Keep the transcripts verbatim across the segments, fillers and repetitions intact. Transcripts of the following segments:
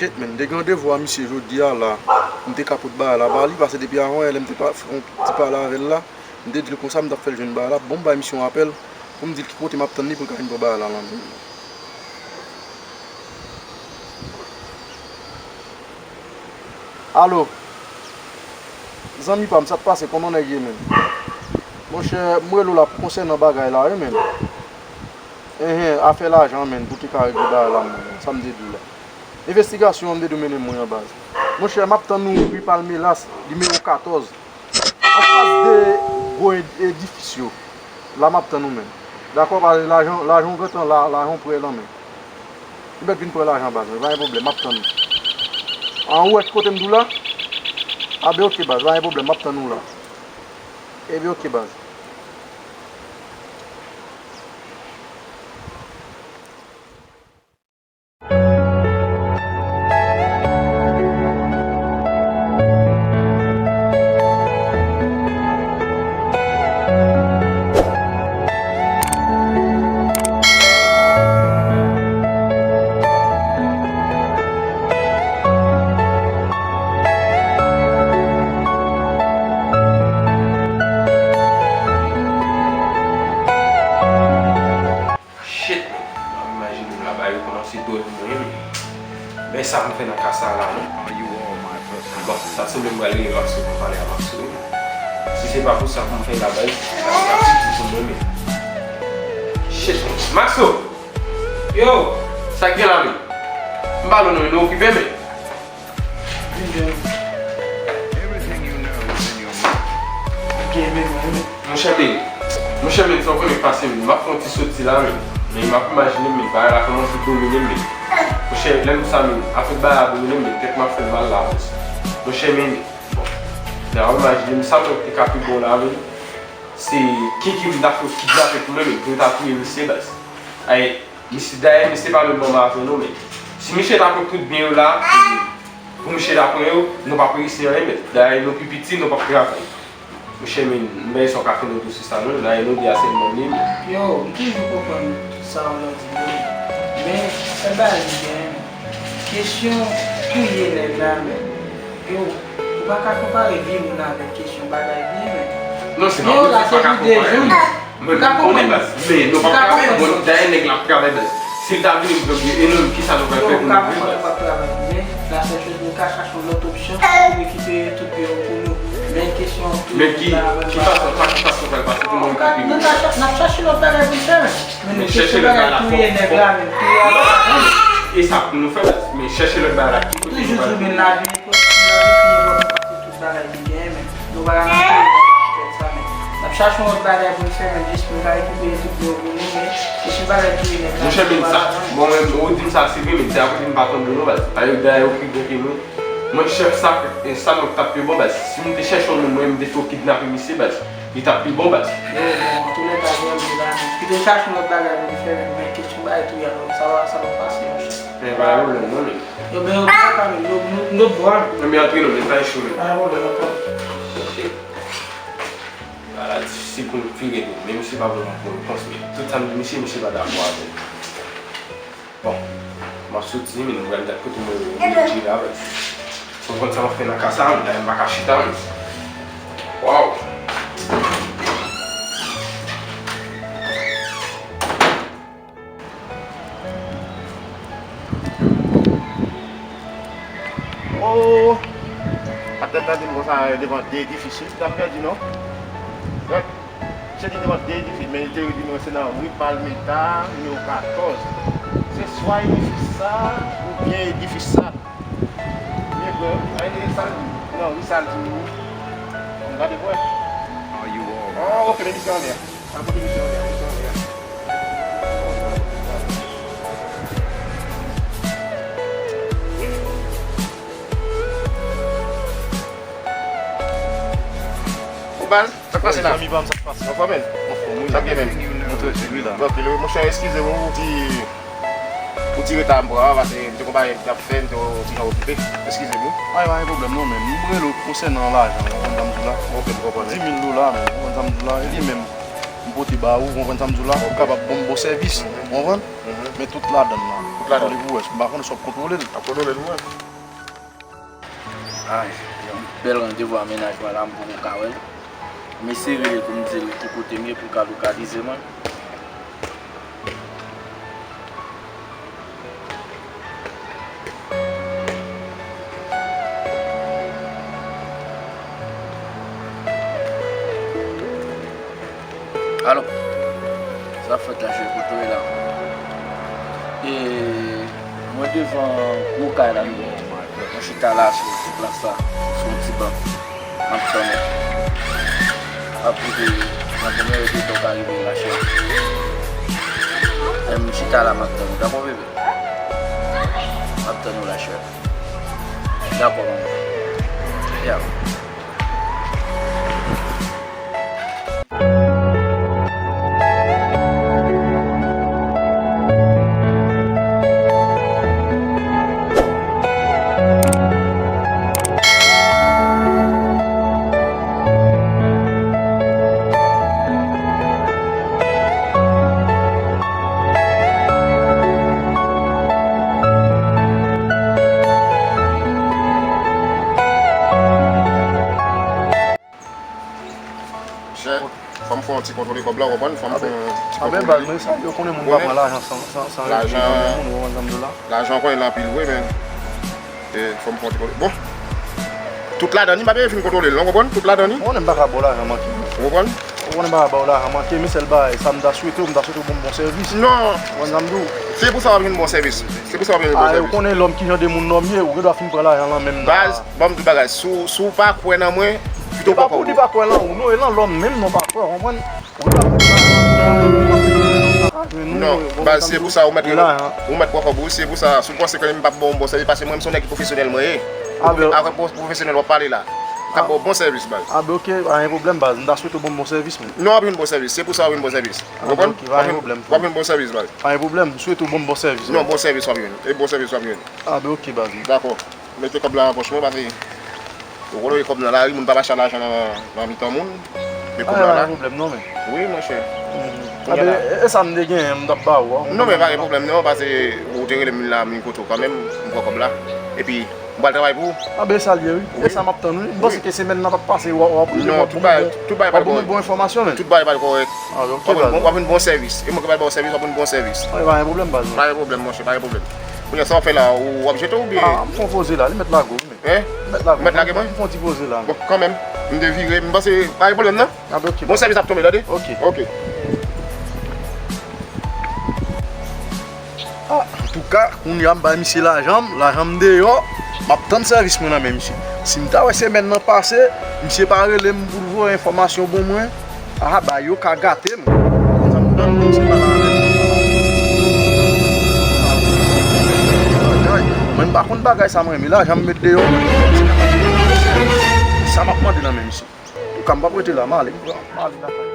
Shit, man, m te gen randevou a misye jodi a la. M te ka pot bagay la ba li, paske depi avan yè lè m te pa, fè yon ti pale avè l la, m te di l konsa m t ap fè l jwenn bagay la. Bon, m bay misye yon apèl pou m di l ki kote m ap tann li pou l ka vin pran bagay la nan men m. Alo. Zanmi pa m, sa k pase? Kòman nèg ye, menm? Monchè, m rele w la konsènan bagay la, wi, menm. Enhen, afè lajan, menm, pou te ka regle bagay la, menm. Sa m te di w la. Envestigasyon an m te dwe mennen mwen an baz. Monchè, m ap tann ou ri Palmelas, nimewo katòz. Anfas de gwo ed-, edifis yo. La m ap tann ou menm. Dakò, pa lajan, lajan w gentan la, lajan w prè nan men. Ou mèt vin pran lajan baz, men pa gen pwoblèm, m ap tann ou. An ou wè ki kote m di w la? A ben oke baz, pa gen pwoblèm, m ap tann ou la. Ebyen oke baz. Shit, man. M ap imajine m la, bagay yo kòmanse dòmi mwen, men. Men sa pou m fè nan ka sa a la, non? Bon, sa sanble m pral rele Maxo pou m pale a Maxo, wi. Si se pa pou sa pou m fè la, bagay, sa, sa piti pou mwen, men. Shit, man. Maxo! Yo! Sa k gen la, men? M pale w non, men nou okipe, men. Monchè, men, monchè, men, sa w konnen k pase, men, m ap fè yon ti soti la, men, men m ap imajine, men, bagay la kòmanse domine m, men, monchè, lè m sa, men, afè bagay la domine m, men, tèt m ap fè m mal la, baz. Monchè, men, bon, men, w ap imajine m, sa mwen te ka pi bon la, men, se Kiki m ta fè kidnape pou mwen, men, pou yo ta touye misye, baz. Ay, Misye, dayè, misye pa menm manman avè nou, men si misye ta pran tout byen yo la, pou misye ta pran yo, nou p ap reyisi anyen, men dayè, nou pi piti, nou p ap travay. Monchè, men, m pa wè sa w ka fè nan dosye sa, non. Dayè, nou de a sèlman li, men. Yo, m toujou konprann tout sa w di yo, men, men, sèl bagay m genyen, men, kesyon touye nèg la, men, yo, ou pa ka konpare vi moun avèk kesyon bagay byen, men. Non, se pa pou di pa ka konpare, men. Men m konnen, baz, men nou p ap travay, bon, dayè nèg la ap travay, baz. Si l ta vini, m pran byen, e nou menm, kisa nou pral fè pou nou viv, baz? Ou ka konprann, ou p ap travay, men la sèl choz, nou ka chache yon lòt opsyon pou rekipere tout byen yo pou nou. Men kesyon touye nèg la, men ki fason, pa ki fason pral pase pou nou rekipere? N ap chache lòt bagay pou n fè, men. Men nou kesyon bagay touye nèg la, men touye a la. E sa pou nou fè, baz. Men chèche lòt bagay la, ki kote nou pral fini? Toujou di w, men lavi, lavi fini, bon, nou pase tout bagay ki genyen, men. Nou pa ka nan peyi sa, men n ap chache yon lòt bagay pou n fè, men jis pou n ka rekipere tout byen pou nou, men kesyon bagay touye nèg la, monchè, men sa, bon, men, ou di m sa, se vre, men se akote m pa tann nou, non, baz. Dayè, dayè, yo pi gwo ke nou. Mwen, chèf sa, e sa nòt t ap pi bon, baz. Si m te chèche yon moun, mwen, m te fè yo kidnape misye, baz, li t ap pi bon, baz. Yo, bon, antoulèka, jan m di la, men kite w chache yon lòt bagay pou n fè, men, men kesyon bagay touye a, sa va, sa va pase, monchè. Men pa gen pwoblèm, non, men. Yo, men antoulèka, men, nou, nou, nou bon. Non, men antre, non, men pa gen pwoblèm. Pa gen pwoblèm ankò. Shit. Bagay la difisil pou m vire do. Men misye pa ban m bon repons, men tout sa m di misye, misye pa dakò avè m. Bon, m ap soti, men m pral gad kote mwen retire avè l. Fò m konn sa m ap fè nan ka sa, men dayè m pa ka chita, men. Waw! Oh! Patnè m nan di m konsa, devan de edifis, li t ap pèdi, non? Misye di devan de edifis, men li te di mwen se nan ri Palmeta, nimewo katòz. Se swa edifis sa, oubyen edifis sa. Byen vre, wi. Ay, e sa l di? Non, ri sa l di, wi. Ann gade pou wè. Oh, ok, men misye anlè. Al kote misye anlè, misye anlè. Ou bal? Sa k pase la? Zanmi pa m, sa k pase? Anfòm, men. Anfòm, wi. Sa k gen, men? Mwen tranquille, wi, la. Tranquille, wi. Monchè, eskize m, wi, pou ti, pou ti reta m pran an, paske m te gon bagay m t ap fè, m te yon ti jan okipe. Eskize m, wi. Ay, pa gen pwoblèm, non, men. M rele w konsènan lajan, ou konprann sa m di w la? Ok, m konprann. Dis mil dola, men. Ou konprann sa m di w la? E li menm. pote ba ou, konprann sa m di w la, ou kapab ban m bon sèvis, konprann? Men tout ladann nan, kontwole pou wè, m pa konnen si w ap kontwole l. Ap kontwole l pou wè. Ay, yon bèl randevou a mennaj mwen la, m poko ka wè l. M eseye rele l pou m di l ki kote m ye pou l ka lokalize mwen. Alo, sa fèt la, cheri, kote w ye la? E, mwen devan gwo kay la, mwen chita la sou ti plas la, sou yon ti ban. M ap tann ou. M ap rive nan konbyen èdtan w ka rive la, cheri? E, m chita la, m ap tann ou. Dakò, bebe? M ap tann ou la, cheri. Dakò, manman. Ya. Chè, fò m fè yon ti kontwole kòb la, w konprann? Fò m fè yon ti kontwole. Anben, baz, men sa, yo konnen moun pa pran lajan san, san, san reflechi, moun, ou konprann sa m di w la? Lajan, w konnen l anpil vre, men, e, fò m fè yon ti kontwole. Bon, tout ladan li, m pa bezwen fin kontwole l, non, w konprann? Tout ladan li. Ou konnen m pa ka ba w lajan manke. Ou konprann? Ou konnen m pa ka ba w lajan manke, men sèl bagay, sa m ta swete w, m ta swete w ban m bon sèvis. Non. Ou konprann sa m di w? Se pou sa w ap jwenn bon sèvis. Se pou sa w ap jwenn bon sèvis. Ou konnen lòm ki jan de moun lòm ye, ou gen dwa fin pran lajan nan men m nan. Baz, ban m di w bagay, si w, si w pa kwè nan mwen, kite w pran kòb ou. E pa pou li pa kwè nan ou, non, e nan lòm menm, non, pa kwè, w konprann? Non, baz, se pou sa ou mèt, ou mèt pran kòb ou, se pou sa, si w panse ke m p ap ba w bon sèvis, paske mwen, m se yon nèg ki pwofesyonèl mwen ye. Avèk pwofesyonèl w ap pale la. M ka ba w bon sèvis, baz. A, ben, ok, pa gen pwoblèm, baz. M ta swete w ban m bon sèvis, men. Non, w ap jwenn bon sèvis, se pou sa w ap jwenn bon sèvis. Ou konprann? Ok, pa gen pwoblèm. W ap jwenn bon sèvis, baz. Pa gen pwoblèm, m swete w ban m bon sèvis. Non, bon sèvis w ap jwenn. E bon sèvis w ap jwenn. A, ben, ok, baz. Dakò. Mete kòb la nan pòch mwen, paske ou konnen kòb nan lari, moun pa mache ak lajan nan, nan mitan moun. Men kòb la la. Pa gen pwoblèm non, men. Wi, monchè. Kounye a la. E, e sa m te genyen, m t ap ba ou a. Non, men pa gen pwoblèm non, paske ou te rele m la, m vin kote w kanmenm, m pran kòb la. Epi, m pral travay pou ou. A, ben, sa l ye, wi. E sa m ap tann, wi. M panse ke semèn nan p ap pase, w a, w a pote, w a pote bon enfòmasyon, men. Tout bagay pral kòrèk. A, ok, baz. W ap jwenn bon sèvis. E mwen ki pral ba w sèvis, w ap jwenn bon sèvis. A, pa gen pwoblèm, baz. Pa gen pwoblèm, monchè, pa gen pwoblèm. Kounye a, sa w ap fè la, w ap jete oubyen? A, m fè yon poze la, li mèt lage w, men. Hein? Mèt lage. Mèt lage mwen? M fè yon ti poze la. Bon, kanmenm, m te vire, m panse pa gen pwoblèm non. A, ben, ok. Bon sèvis ap tonbe, tande? Ok. Ok. A, antouka, kounye a m bay misye lajan m, lajan m deyò, m ap tann sèvis mwen nan men misye. Si m ta wè semèn nan pase, misye pa rele m pou l voye enfòmasyon ban mwen, a, bagay yo ka gate m. Sa m nan non, se pa la avè m. Mwen m pa konn bagay sa mwen, men lajan m met deyò. Sa m ap mande nan men misye. Antouka, m p ap rete la, m ale. M ale lakay.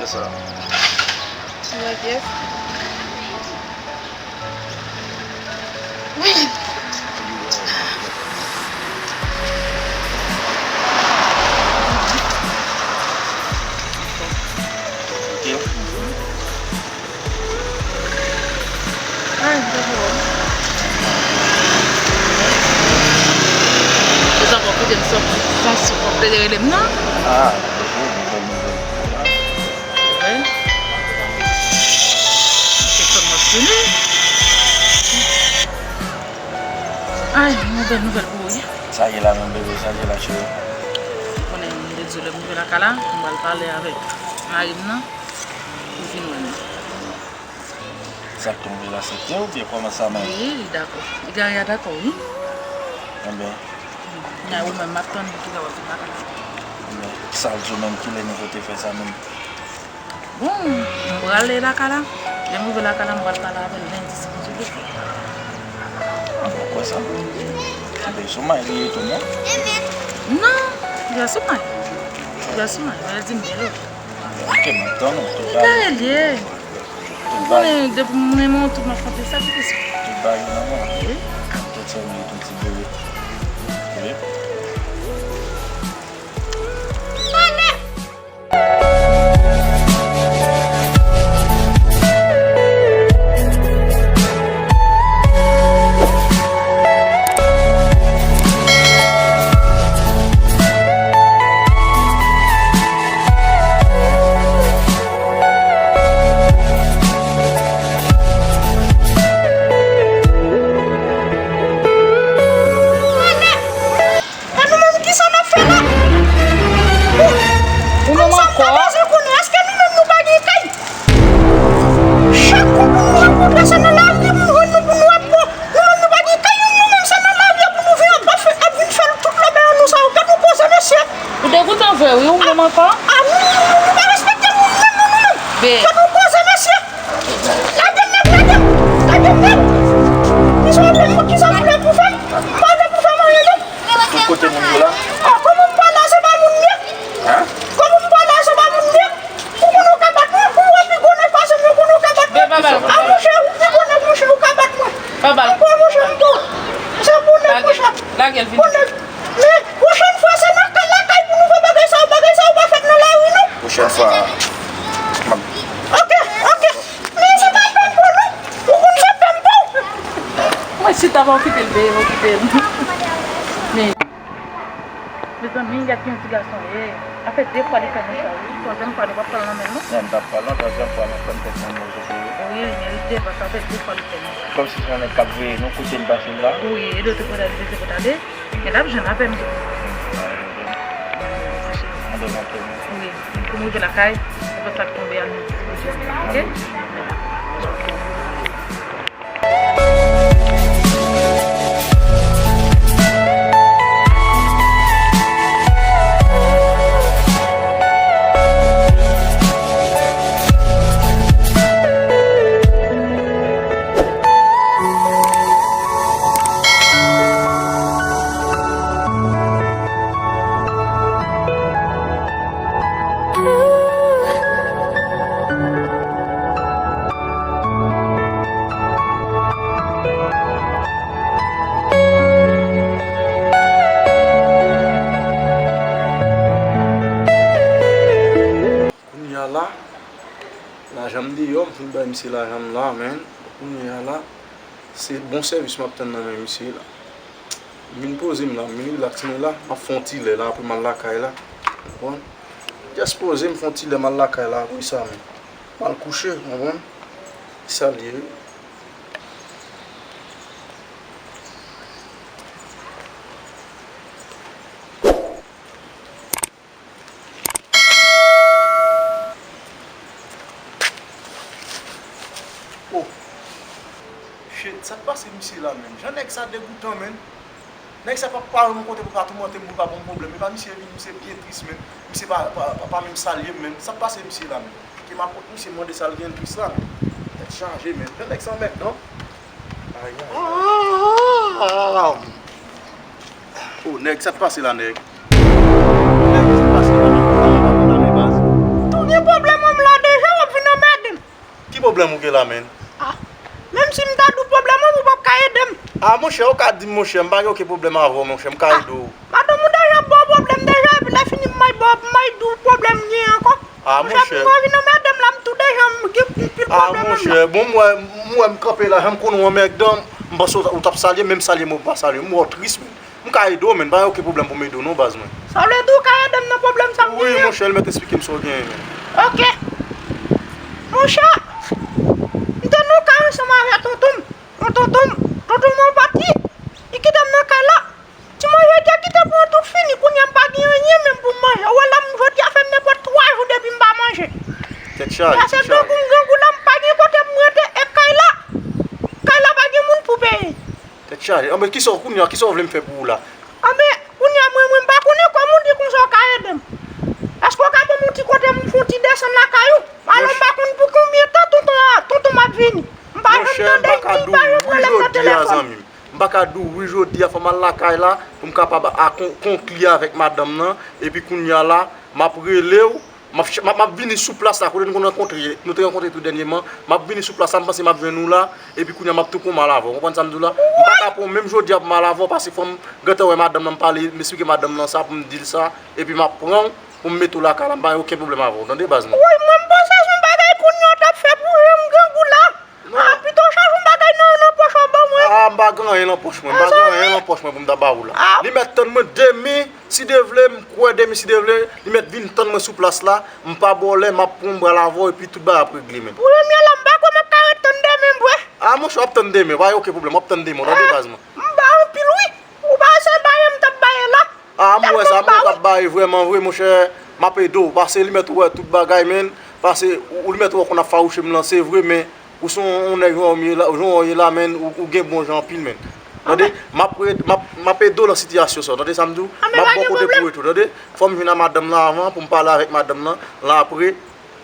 Yes, sir. Ti nèg, yes. Wi. Ok. Ay, m te bo. Ou sa fè kote m sòti san sou kòb te rele m nan? Ah, bon, bon, bon, bon. Wi. Tèlefòn mwen sone. Ay, yon bèl nouvèl pou ou, wi. Sa ye la menm, bebe, sa ye la, cheri. Ou konnen, m te di w lè m rive lakay la, m pral pale avèk mari m nan. Sa k tonbe la, se te oubyen kòman sa menm? Wi, li dakò. Egare a dakò, wi. Enben. Nan ou menm, m ap tann pou ki lè w ap vin lakay la. Enben, sa l di w menm, kilè nou pote fè sa menm? Bon, m prale lakay la. Lè m rive lakay la, m pral pale avè l lendi, si Bondye vle. Mwen kwè sa. Enben, sou may li ye tou, non? Non, li pa sou may. Li pa sou may, men l di m byen lòt. Ok, m ap tann ou. Tout bagay. Egare l ye. Tout bagay. Ou konnen, depi m renmen yon tout, m ap konte sa, tout sa. Tout bagay nan men. Wi. Tout sa, m met yon ti bebe. Wi. E nou menm, kisa n ap fè la? Ou menm ankò? Sa m ta bezwen konnen, èske nou menm nou pa gen kay? Chak kou pou nou rankontre, se nan lari pou nou jwenn nou, pou nou ap pran. Nou menm nou pa gen kay, nou menm se nan lari a pou nou vin ap, ap, ap vin fè tout lòbèy an nou sa yo. Gad yon koze, mesye. Ou degoutan vre, wi, ou menm ankò? A, nou, nou, nou, nou pa respekte moun menm, non, nou menm. Gad yon koze, mesye. Lage m nèt, lage m, lage m nèt. Kisa w ap fè m, kisa w ap fè pou fè m? M pa vle pou fè m anyen, non. Tout kote moun yo la. A, kòman m pale a, se pa moun m ye? Hein? Kòman m pale a, se pa moun m ye? Ou konnen w ka bat mwen, ou wè pi gwo nèg pase m, ou konnen w ka bat mwen. A, monchè, ou pi gwo nèg, monchè, ou ka bat mwen. Ankò, monchè, m bon. Se gwo nèg, monchè. Gwo nèg. Men, pwochèn fwa, se nan kay lakay pou nou fè bagay sa yo, bagay sa yo pa fèt nan lari, non. Pwochèn fwa, m ap Ok, ok. Men se pa pèm pou nou. Ou konn se pèm pou. Mwen chita pa okite l, bebe, pa okite l. Men. Mezanmi, gad ki yon ti gason ye. Sa fè de fwa li fè nou sa, wi. Twazyèm fwa nou p ap pran l nan men l, non. Non, m t ap pran l, non, twazyèm fwa m ap pran l tèt mwen, mwen, mwen. Wi, men li devan, sa fè de fwa li fè nou sa. Kòmsi se yon nèg k ap veye nou, kote n pase la. Wi, e de te pran l, de te pran l. Men l ap jwenn avè m tou. Wi, pou m rive lakay, nenpòt sa k tonbe a, nou diskite, ok? Kounye a la, lajan m deyò, m fin bay misye lajan m la, men kounye a la, se bon sèvis m ap tann nan men misye la. M vin poze m la, m vin rilaks mwen la, m ap fè yon ti lè la, apre m al lakay la. Konprann? Just poze m, fè yon ti lè, m al lakay la, apre sa, men m al kouche, konprann? Sa l ye, wi. Oh. Shit, sa k pase misye la, menn? Jan nèg sa degoutan, menn. Nèg sa pa, pa rankontre pou pa toumante m, pou pa ban m pwoblèm. Epa misye vini, misye byen tris, menn. Misye pa, pa, pa, pa menm salye m, menn. Sa k pase misye la, menn? Ke m ap kot misye, mande sa l gen tris la, menn. Tèt chaje, menn. Jan nèg sa anmèdan. Ay, ay, ay. Oh, nèg, sa k pase la, nèg? Nèg, sa k pase la, nèg? Ou pa, ou pa kondane baz. Tou gen pwoblèm an m la deja, w ap vin anmède m. Ki pwoblèm ou gen la, menn? Ah, menm si m ta di w pwoblèm an, ou p ap ka ede m. Ah, monchè, ou ka di m, monchè, m pa gen okenn pwoblèm avè w, monchè, m ka ede w. Madanm ou deja ba w pwoblèm deja, epi lè fini m may ba w, m may di w pwoblèm m gen ankò. Ah, monchè, monchè, pou mwen vin anmède m la, m tou deja, m gen anpil pwoblèm menm la. Ah, monchè, bon, m wè, m wè m kanpe la, jan m konnen w anmèdan, m panse w t ap salye, men m salye m, ou pa salye m, m wè w tris, men m ka ede w, men pa gen okenn pwoblèm pou m ede w non, baz mwen. Sa vle di w ka ede m nan pwoblèm sa m genyen an? Wi, monchè, l mèt esplike m sa w genyen, men. Ok. Monchè, m te nan kay ansanm avè tonton m. Bon, tonton m, tonton m an pati, li kite m nan kay la. Ti manje te kite pran tout fini, kounye a m pa gen anyen menm pou m manje. Ou wè la m jodi a fè nenpòt twa jou depi m pa manje. Tèt chaje, tèt chaje. Pase tankou m Chale, anben, kisa w, kounye a, kisa w vle m fè pou ou la? Anben, kounye a, mwen, mwen, m pa konnen kòman w di konsa w ka ede m. Èske w ka ban m yon ti kote m fè yon ti desann lakay ou? Alò, m pa konn pou konbyen tan tonton a, tonton m ap vini. M pa janm tande l di, m pa janm rele l nan telefòn. Monchè, m pa ka di w wi jodi a, zanmi m. M pa ka di w wi jodi a, fò m al lakay la pou m kapab a kon-, konkli avèk madanm nan. Epi kounye a la, m ap rele w, m ap ch-, m ap, m ap vini sou plas la, kote nou konn rankontre, nou te rankontre tou dènyèman. M ap vini sou plas la, m panse m ap jwenn ou la, epi kounye a m ap tou pran mal avè w. Ou konprann sa m di w la? M pa ka pran w menm jodi a pou mal avè w, paske fò m gentan wè madanm nan, m pale, m esplike madanm nan sa, pou m di l sa, epi m ap pran w, pou m mete w lakay la, m pa gen okenn pwoblèm avè w, tande baz mwen. Woy, mwen m panse se yon bagay kounye a w t ap fè pou jan m grangou la. Non. Ah, pito w chache yon bagay nan, nan pòch ou ban mwen. Ah, m pa gen anyen nan pòch mwen, m pa gen anyen nan pòch mwen pou m ta ba ou la. Ah. Li mèt tann mwen demen, si Dye vle, m kwè demen, si Dye vle, li mèt vin tann mwen sou plas la, m pa ba w lè, m ap pran w m pral avè w, epi tout bagay ap regle, menm. Premye la, m pa kwè m ap ka ret tann demen, m vre. Ah, monchè, w ap tann demen, pa gen okenn pwoblèm, w ap tann demen, w tande baz mwen. M ba anpil, wi. Ou pa wè se baye m t ap baye la. Ah, m wè sa, m wè w t ap baye vrèman vre, monchè, m ap ede w. Pase li mèt ou wè tout bagay, menn. Pase ou, ou li mèt ou wè konn ap fawouche m lan, se vre, men ou se yon, yon nèg jan w ye la, jan w ye la, menn, ou, ou gen bon jan anpil, menn. Tande, m ap ede, m ap, m ap ede w nan sitiyasyon sa w, tande sa m di w? M ap ba w kote pou w ret ou, tande? Fò m jwenn a madanm nan avan, pou m pale avèk madanm nan, lan apre.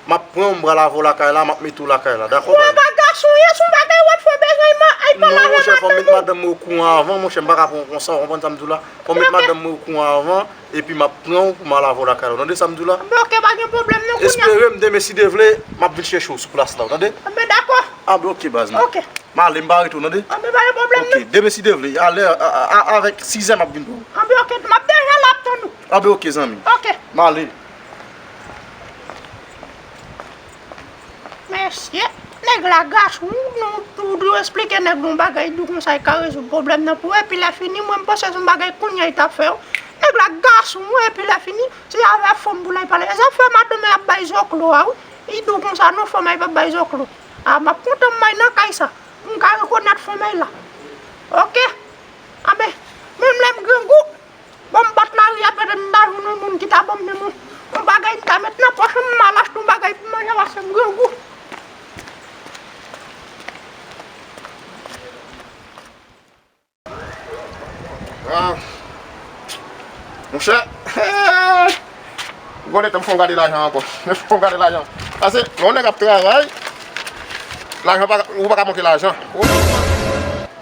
M ap pran w, m pral avè w lakay la, m ap mete w lakay la, dakò, baz? Ou wè pa gason ye, se yon bagay w ap fè bezwen, ay pale avè madanm ou. Non, monchè, fò m met madanm mwen okouran avan, monchè, m pa ka pran w konsa, w konprann sa m di w la? Fò m met madanm mwen okouran avan, epi m ap pran w pou m al avè w lakay la, w tande sa m di w la? Anben, oke, pa gen pwoblèm non, kounye a. Espere m demen, si Dye vle, m ap vin chèche w sou plas la, w tande? Anben, dakò. Anben, oke, baz mwen. Oke. M ale, m pa rete w, tande? Anben, pa gen pwoblèm non. Oke, demen, si Dye vle, alè, a, a, a, avèk sizè, m ap vin pran w. Anben, oke, m ap deja la ap tann ou. Anben, oke, zanmi. Oke. M ale. Mesye, nèg la gason, nou, nou, nou esplike nèg nou bagay, di w konsa, li ka rezoud pwoblèm nan pou ou, epi lè fini, mwen, m panse se yon bagay kounye a li t ap fè w. Nèg la gason, wi, epi lè fini, se avè fanm pou l al pale. E sa fè madanm ap bay zoklo a, wi. Li di w konsa, non, fanm ap bay zoklo. A, m ap kontan m bay nan kay sa, pou m ka rekonèt fanm la. Oke. Anben, menm lè m grangou, bon, m bat lari a, petèt m ta jwenn yon moun ki ta ban m menm yon, yon bagay m ta met nan pòch mwen, m al achte yon bagay pou m manje, paske m grangou. Ah. Monchè. Ou konnen tan m fè w gade lajan ankò. Fè w gade lajan. Pase, lè yon nèg ap travay, lajan pa, ou pa ka manke lajan.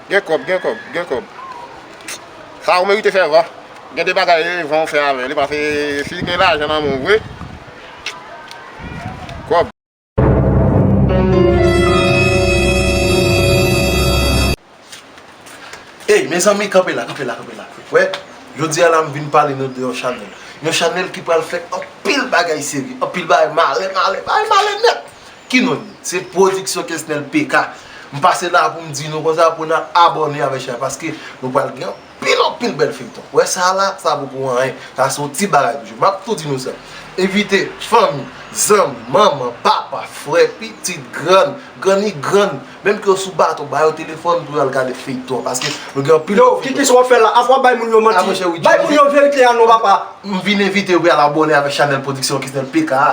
Gen kòb, gen kòb, gen kòb. Sa ou merite fè va. Gen de bagay van w fè avè li, pase si gen lajan nan men w vre. Kòb. Ey, mezanmi, kanpe la, kanpe la, kanpe la. Wè, jodi a la, m vin pale nou de yon chanèl. Yon chanèl ki pral fè anpil bagay serye, anpil bagay malè, malè, bagay malè nèt. Ki non li? Se Pwodiksyon Kesnel P K. M pase la pou m di nou konsa, pou n al abòne avèk chanèl, paske nou pral gen anpil, anpil bèl feyton. Wè sa la, sa poko anyen. Sa se yon ti bagay toujou. M ap tou di nou sa. Envite fanmi, zanmi, manman, papa, frè, pitit, grann, grann ni grann. Menm ke yo sou baton, ba yo telefòn pou yo al gade feyton an, paske nou gen anpil... Yo, ki, kisa w ap fè la? Afwa w ap bay moun yo manti. Bay moun yo verite a non, papa. M vin envite yo pou y al abòne avèk chanèl Pwodiksyon Kesnel P K a.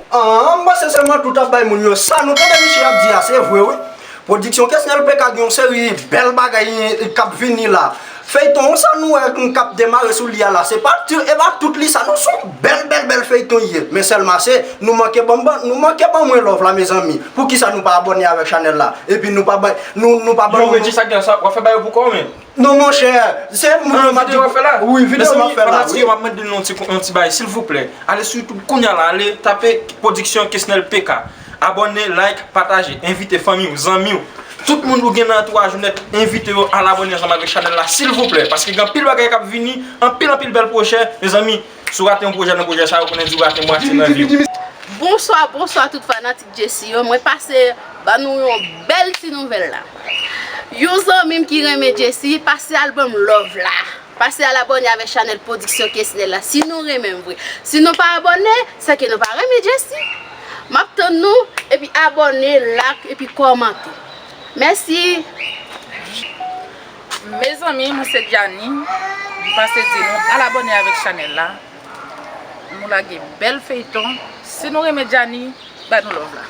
Ah, m panse sèlman tout ap bay moun yo sa. Nou tande misye ap di a, se vre wi. Pwodiksyon Kesnel P K gen yon seri bèl bagay k ap vini la. Feyton sa nou wè k ap demare sou li a la, se pa, e pa tout li sa non, se yon bèl, bèl, bèl feyton li ye. Men sèlman se, nou manke ban, ban, nou manke ban mwen love la, mezanmi. Poukisa nou pa abòne avèk chanèl la? Epi nou pa bay, nou, nou pa ban... Yo, men ki sa k gen sa, w ap fè bagay pou kò w, men. Non, monchè, se moun yo... Ah, videyo w ap fè la? Wi, videyo m ap fè la, wi. Mezanmi, fanatik yo, m ap mande nou yon ti, yon ti bagay, silvouplè. Ale sou YouTube kounye a la, ale tape Pwodiksyon Kesnel P K. Abòne, like, pataje, envite fanmi w, zanmi w. Tout moun ou gen nan antouraj ou nèt, envite yo al abòne ansanm avèk chanèl la, silvouplè. Paske gen anpil bagay k ap vini, anpil, anpil bèl pwojè, mezanmi. Si w rate yon pwojè nan pwojè sa yo, konnen di w rate mwatye nan vi w. Bonswa, bonswa tout fanatik Jessie yo. Mwen pase ban nou yon bèl ti nouvèl la. Yon zanmi m ki renmen Jessie, pase al ban m love la. Pase al abòne avèk chanèl Pwodiksyon Kesnel la. Si nou renmen m vre. Si nou pa abòne, se ke nou pa renmen Jessie. M ap tann nou, epi abòne, like, epi kòmante. Mèsi. Mezanmi, mwen se Diany. M pase di nou al abòne avèk chanèl la. Nou lage bèl feyton. Si nou renmen Diany, ba nou love la.